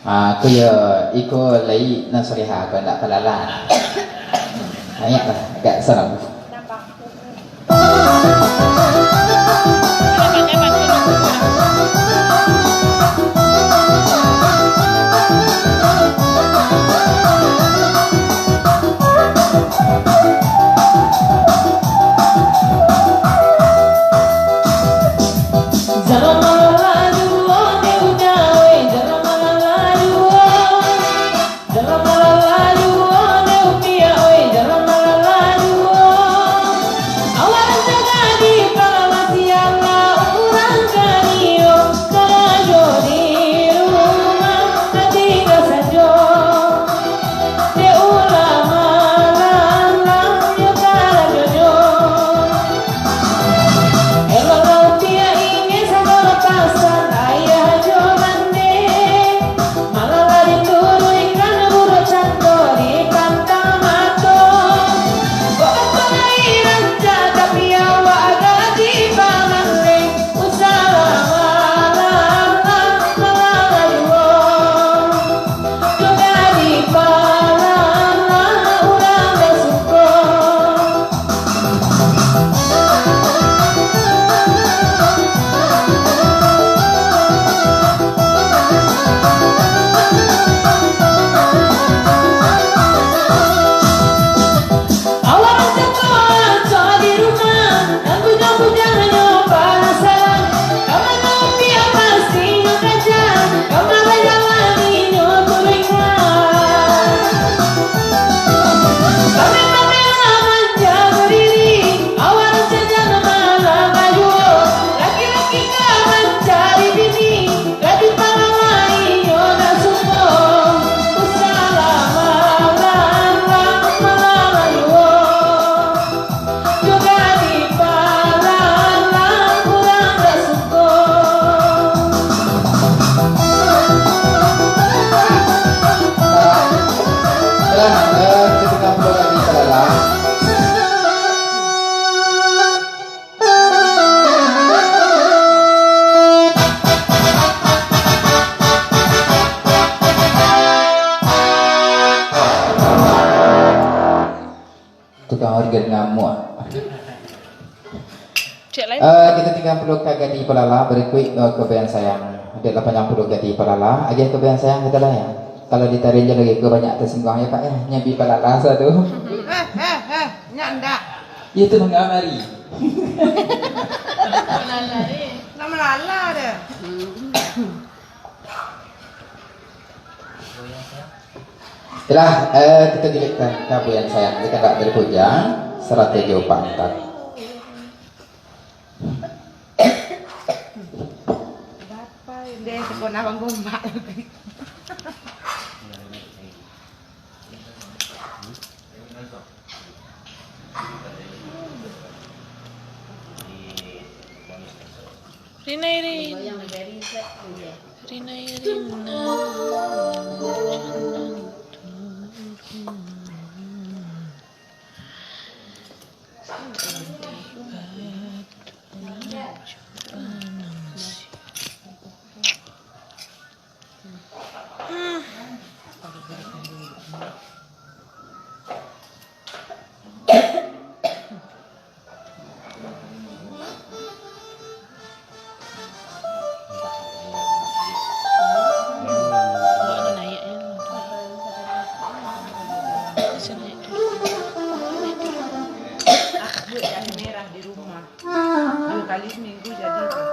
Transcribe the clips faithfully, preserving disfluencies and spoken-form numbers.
Ah, ko yo, iko lai nan soleha, ko ndak palalan. Banyaklah, agak salam. Malah lah dituruikan buruak cando di pantang mato. Kok batua lai rancak, tapi awak agak dipamaleh. Usah lah malah, malah lah juo. Sudah dipalah, urang basuko. Awak rancak di rumah, nan bujang-bujang hanyo panasaran. Ka mano piak pastinyo kaja, ka mano jalan inyo tu ringan. Pameh-pameh lah manjago diri, awak rancak jan malah bajuo. Laki-laki ka mancari bini, gadih palawa inyo ndak suko. Usah lah malah, malah bajuo. Sudah dipalala urang dak suko. Lah, eh, ketika pulo tadi palala. Tukang organ ngamuk. Cek lain. Eh, kita tinggal pulo ka gadih palala, barikuik, eh, kabayaan sayang. Dek lah panjang pulo gadih palala, agiah kabayaan sayang kita lah ya. Kalau ditarik je lagi, ko banyak tersinggung ya, Pak, ya. Nyambi palala satu. Eh, eh, eh, nyak ndak. Iya tu mangga mari. Nak malala deh. Yalah, eh, kita gilikan kabayaan sayang. Kita ndak dari pujang, sarato jo pantat. Deh, sekolah bang gombak. Rina Irina. Rina Irina. Buat tahi merah di rumah. Dua kali seminggu jadi tu.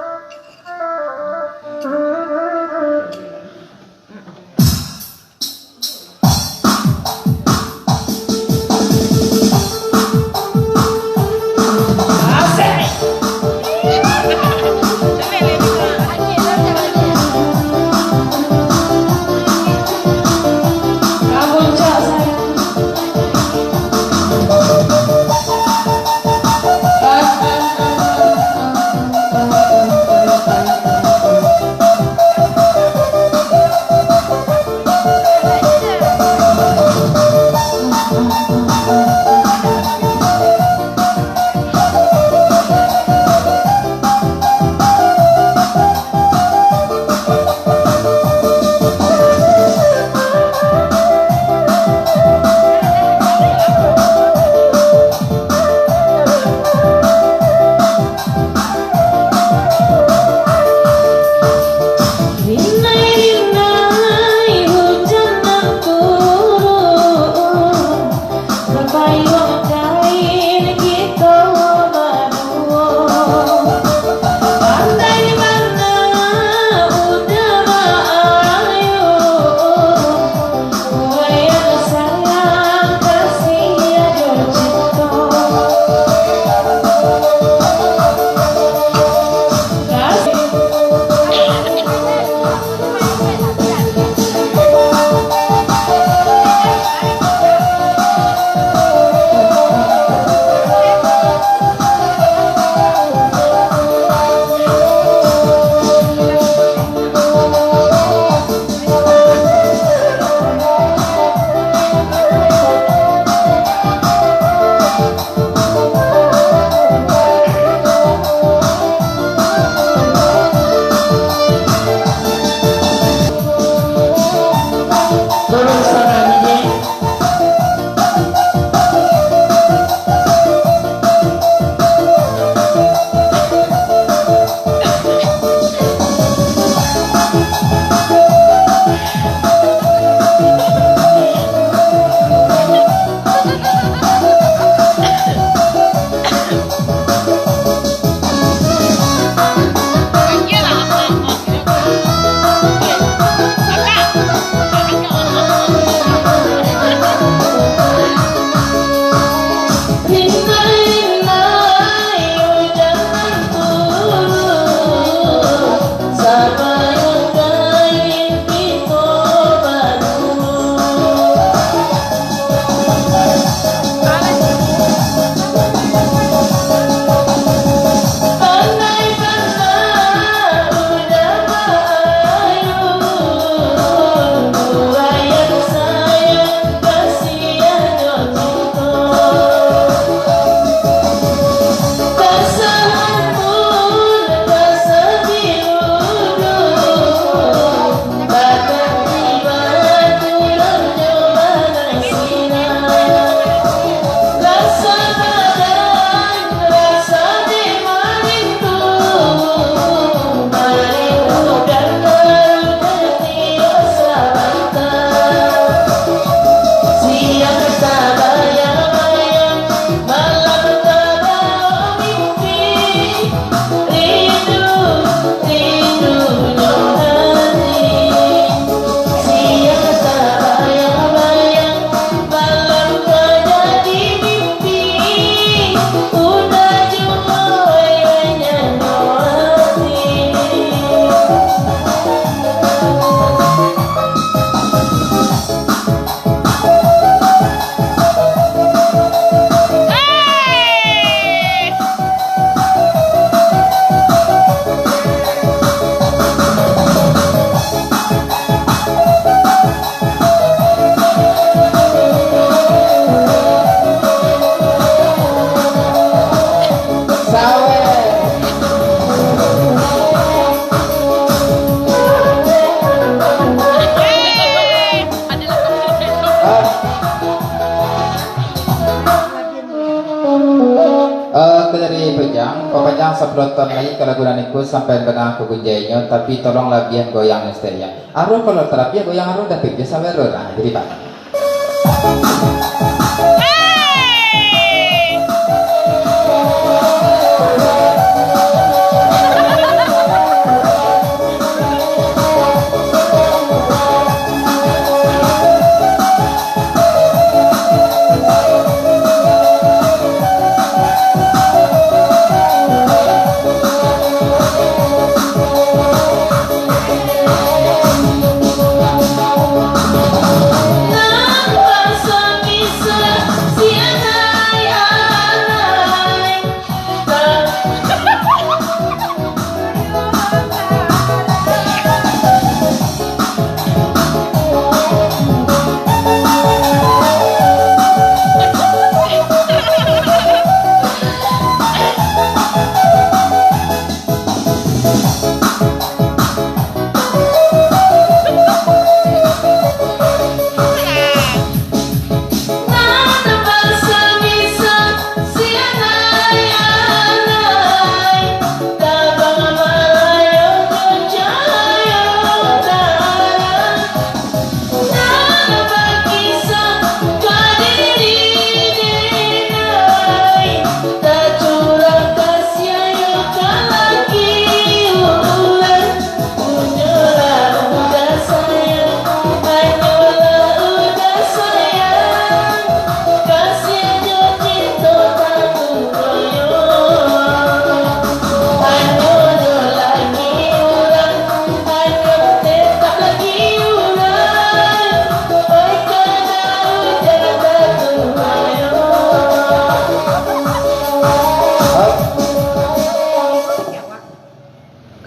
Sapuluah ton lai ka lagu nan iko sampai danga ka gunjainyo, tapi tolonglah bian goyang stek ya. Aruih kalau talabiah goyang aruih dapik biasa baru. Ah, jadi Pak.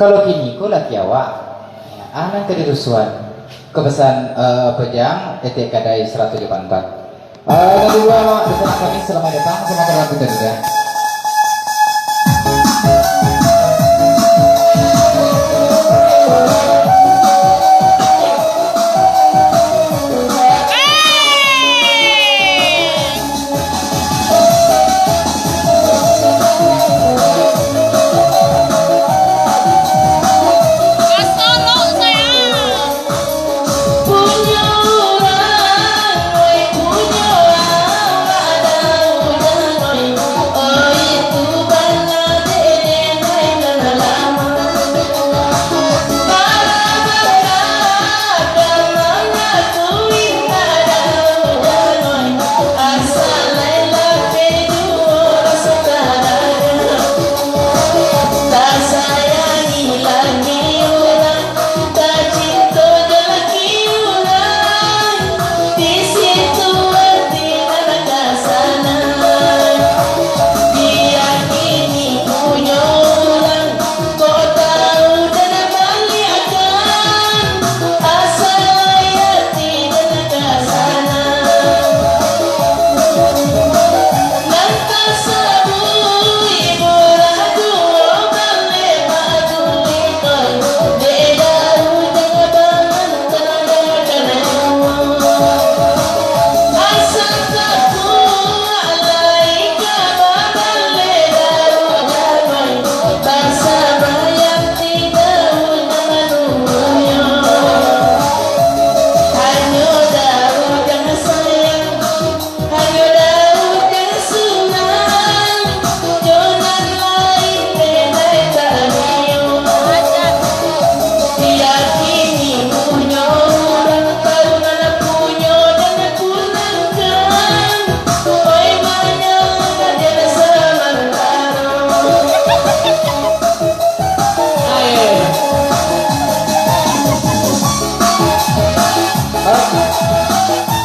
Kalau kini ko laki awak, ah, nan ka dirusuan. Ko pesan, eh, Pejang, Etek Kadai saratus delapan puluh empat. Eh, nan di lua awak, di samping kami, salamaik datang, salamaik datang, Pejang.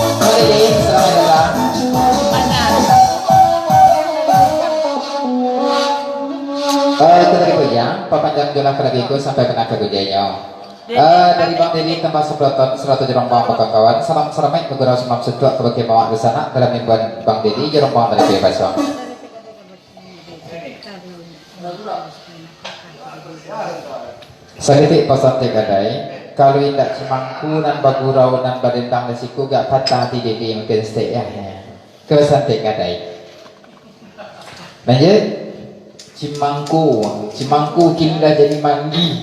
Oke, Din, selamat datang. Eh, itu tadi Pejang, papanjang jolah ka lagu iko sampai ka nan ka gunjainyo. Eh, dari Bang Dedi tambah sapuluah ton, saratus jombang bakawan-kawan. Salam salamaik bagurau salam suntuak kabake mamak dunsanak dalam imbuan Bang Dedi, jombang dari Pia Basuang. Saketek pasan Tek Kadai, kalau indak cimangku nan bagurau nan badendang di siku, gak patah ati Dedi mungkin saketek, ya. Ka pasan Tek Kadai. Lanjut. Cimangko, Cimangko kini lah jadi mandi.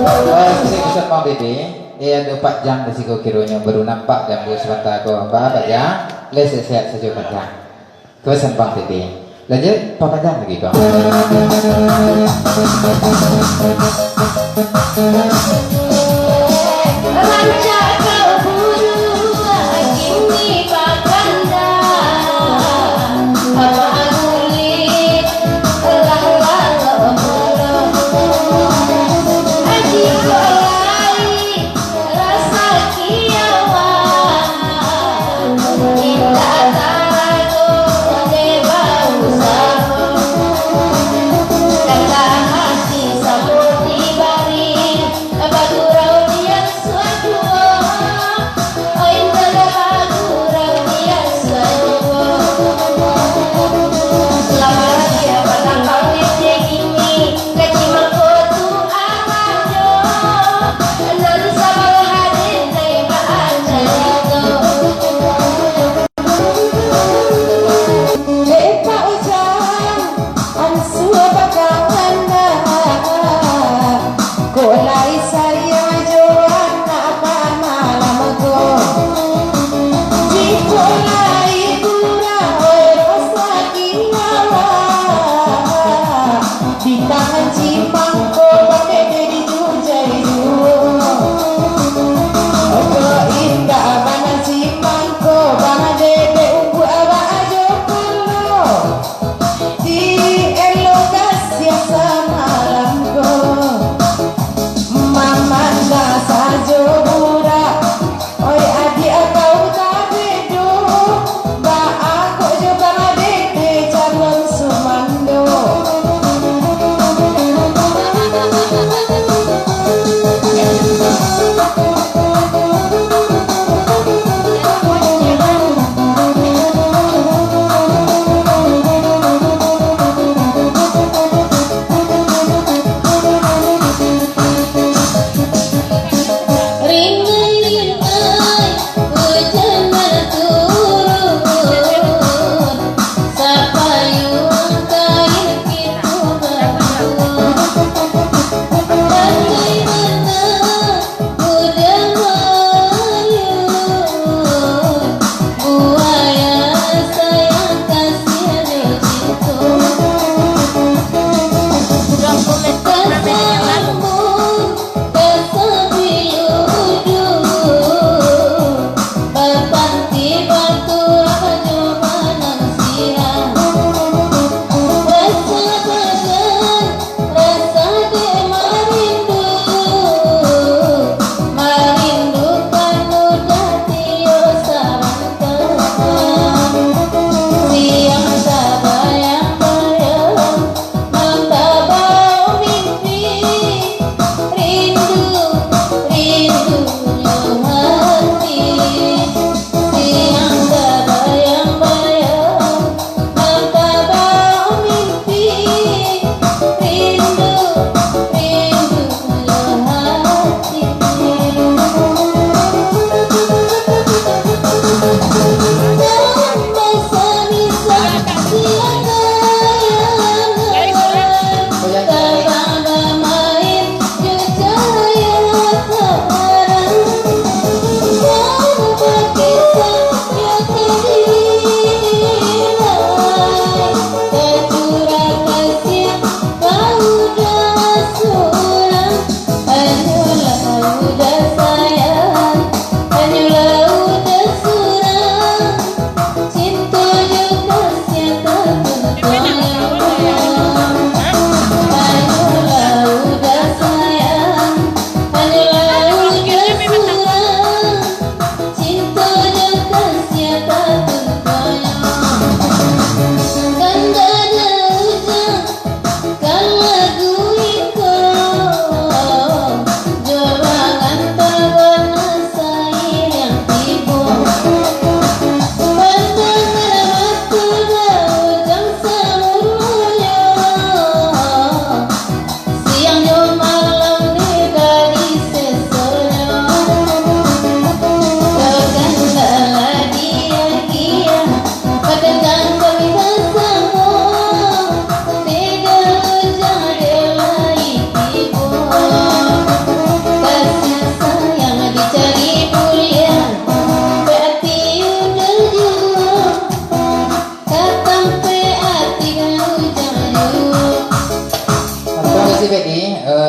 Oh, sini pesan Bang Dede. Eh, ado Pak Jang di siko kironyo baru nampak ganggu sabanta ko. Ba, Pak Jang. Lai sehat-sehat sajo Pak Jang. Pesan Bang Dede. Lanjut, Pak Jang lagi, Bang. Rancak kaburu kini bakanda, magulik lah lalok pulo. Aji kok lai rasa kiawa, indak tarago dek bausaho. Kata hati samo dibari, batu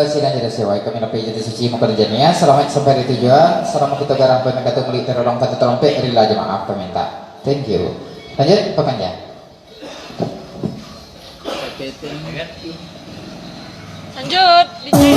Sidang jadwal sewa, kami napi jati suci muka jania. Selamat sampai di tujuan. Selamat kita garah pun kata mulik terorong kata terompet rila jemaah peminta. Thank you. Lanjut, Pak Panjang. Lanjut, di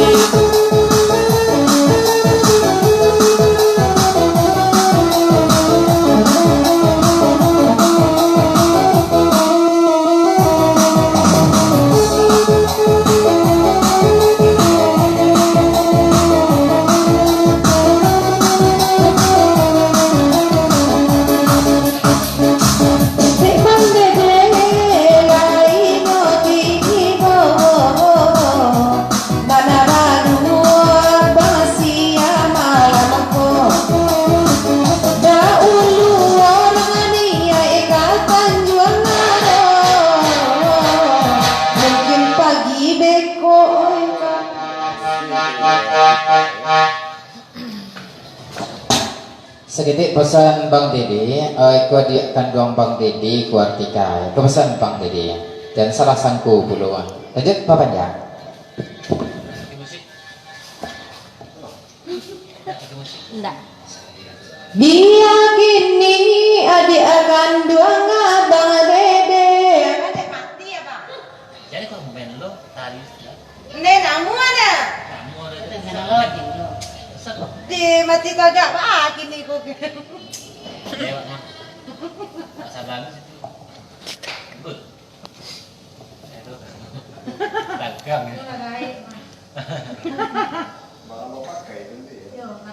Saketek pasan Bang Dede, eh, iko adiak kanduang Bang Dede, iko Artika. Iko pasan Bang Dede. Jan salah sangko pulo. Lanjut, Pak Panjang. Ndak. Dia kini adiak kanduang Abang Dede. Jadi kau main lo tadi. Nde, namu ada. Namu ada. Di mati kagak, ah, kini kok. Lewat mah. Tak sabar lu situ. Good. Eh, tu. Dagang ya.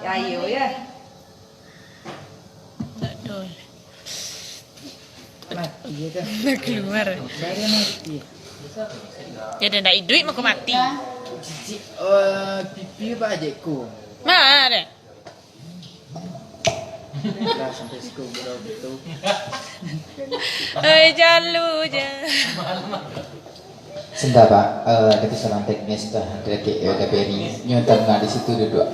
Ya, iyo ya. Tak ada. Mati ya dah. Dah keluar. Baru mati. Dia dah nak idup, mako mati. Cicik, eh, pipi apa aja ko? Mana? Dah sampai siku, bro, betul. Oi, jalu je. Senda, Pak. Eh, ada kesalahan teknis dah. Ada kek, eh, ada Berry. Nyo tengah di situ duduk.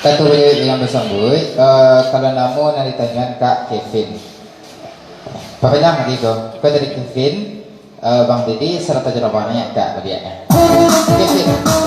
Kato baliak yang basambuik, eh, kalau namo nan ditanyoan Kak Kevin. Papanjang lagi ko, ko dari Kevin, eh, Bang Dedi, sarato jo Bang Niak, Kak, baliak, eh. Kevin.